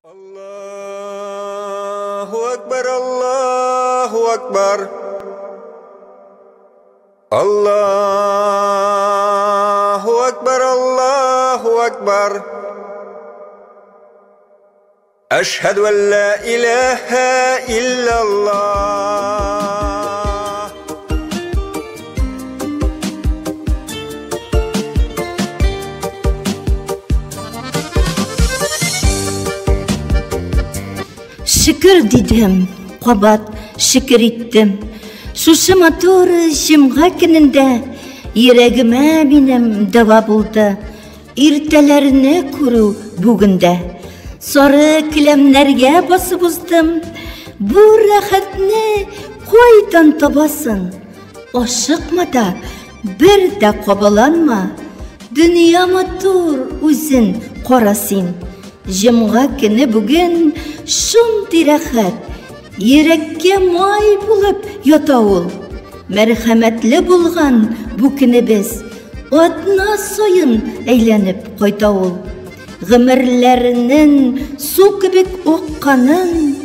Аллаһу Акбар, Аллаһу Акбар. Аллаһу Акбар, Аллаһу Акбар. Әшһәду ан ла илаһа иллаллаһ. Шөкер дидем, кабат шөкер иттем. Шушы матур җомга көнендә йөрәгемә минем дәва булды. Иртәләрне күрү бүген дә. Сары келәмнәргә басып уздым. Бу рәхәтне кайдан табасың? Ашыкма да, бер дә кабаланма. Дөнья матур, үзен кара син. Җомга көне бүген шундый рәхәт. Йөрәккә май булып ята ул. Мәрхәмәтле булган бу көнебез. Атна саен әйләнеп кайта ул. Гомерләренең су кебек акканын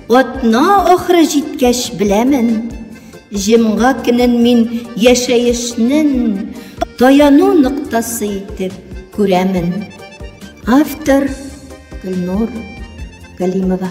атна ахыры җиткәч беләмен. Җомга көнен мин яшәешнең таяну ноктасы итеп күрәмен. Автор Гөлнур Галимова.